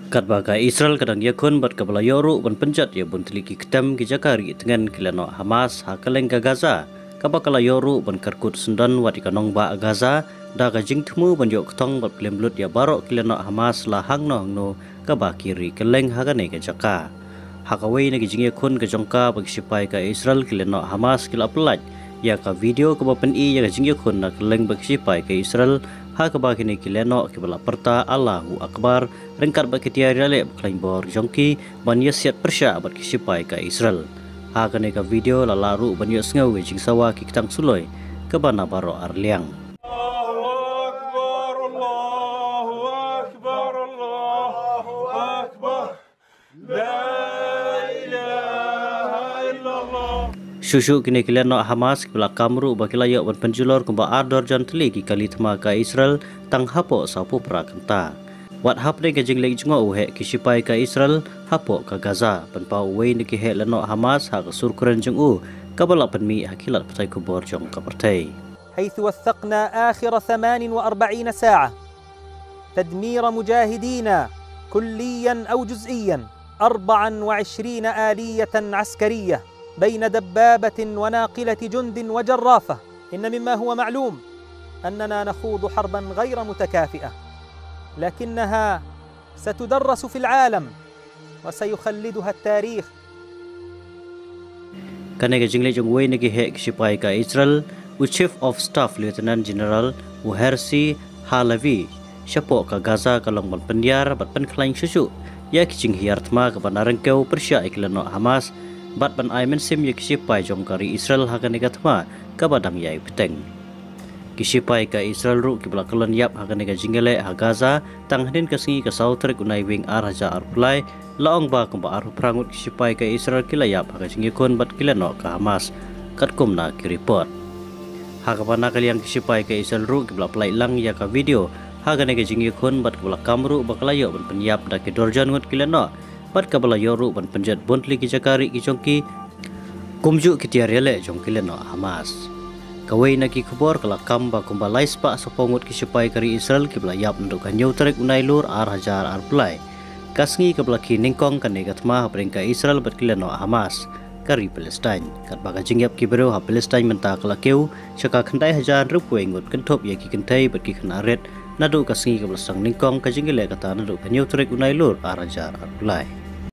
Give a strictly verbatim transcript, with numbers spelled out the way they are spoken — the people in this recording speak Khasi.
Katba ka Israel ka dang ïakhun bad kaba la ïoh ruh ban pynjot ïa bun tylli ki ktem ki jaka ri tngen ki lehnoh Hamas ha kylleng ka Gaza, kaba ka la ïoh ruh ban kyrkut syndon wat ïa ka nongbah Gaza da ka jingthmu ban ïoh kthong bad khlem lut ïa baroh ki lehnoh Hamas la hangno hangno kaba ki ri kylleng ha kane ka jaka. Ha kawei na ki jingïakhun ka jong ka bad ki sipai ka Israel, ki lehnoh Hamas ki la pyllait ïa ka video kaba pyni ïa ka jingïakhun na kylleng bad ki sipai ka Israel, ha kaba kine ki lehnoh kiba la pyrta Allahu Akbar ryngkat bad ki tiar ïaleh ba khlaiñ bor jong ki ban ïasiat pyrshah bad ki sipai ka Israel. Ha kane ka video la lah ruh ban ïohsngew ïa ka jingsawa ki ktang suloi kaba na baroh ar liang. الله أكبر، الله أكبر، الله أكبر. لا إله إلا الله. Shuh shuh kine ki lehnoh Hamas kiba la kam ruh ba ki la ïoh ban pynjulor kumba ar dorjon tylli ki kali thma ka Israel tang hapoh sawphew phra kynta. Wat hapdeng ka jingleit jngoh u heh ki sipai ka Israel hapoh ka Gaza, pynpaw uwei na ki heh lehnoh Hamas ha ka sur kren jong u kaba la pynmih ha ki lad pathai khubor jong ka pyrthei. حيث وثقنا آخر ثمان وأربعين ساعة تدمير مجاهدينا كليا أو جزئيا أربعا وعشرين آلية عسكرية بين دبابة وناقلة جند وجرافة. إن مما هو معلوم أننا نخوض حربا غير متكافئة، لكنها ستدرس في العالم وسيخلدها التاريخ. Kane ka jingleit jong uwei na ki heh ki sipai ka Israel, u Chief of Staff Lieutenant General u Herzi Halevi, shapoh ka Gaza ka long ban pynïar bad pynkhlaiñ shuh shuh ïa ki jinghiar thma kaba na ryngkew pyrshah ïa ki lehnoh Hamas bad ban ai mynsiem ïa ki sipai jong ka ri Israel ha kane ka thma kaba dang ïai bteng. Ki sipai ka Israel ruh kiba la kyllon ïap ha kane ka jingïaleh ha Gaza tang hadien ka sngi ka saw tarik u Naiwieng ar hajar arphew lai, la ong ba kumba arphew phra ngut ki sipai ka Israel ki la ïap ha ka jingïakhun bad ki lehnoh ka Hamas, katkum na ki report. Ha kaba na ka liang ki sipai ka Israel ruh kiba la pyllait lang ïa ka video ha kane ka jingïakhun bad kaba la kam ruh ba ka la ïoh ban pynïap da ki dorjon ngut ki lehnoh bad kaba la ïoh ruh ban pynjot bun tylli ki jaka ri ki jong ki, kumjuh ki tiar ïaleh jong ki lehnoh Hamas. Kawei na ki khubor ka la kam ba kumba lai spah saphew ngut ki sipai ka ri Israel kiba la ïap naduh ka hynñiew tarik u Nailur ar hajar arphew lai, ka sngi kaba la khie nyngkong kane ka thma hapdeng ka Israel bad ki lehnoh Hamas ka ri Palestine. Katba ka jingïap ki briew ha Palestine mynta ka la kiew sha ka khyndai hajar hynriewphew wei ngut, kynthup ïa ki kynthei bad ki khynnah rit, naduh ka sngi kaba la sdang nyngkong ka jingïaleh kata naduh ka hynñiew tarik u Nailur ar hajar arphew lai.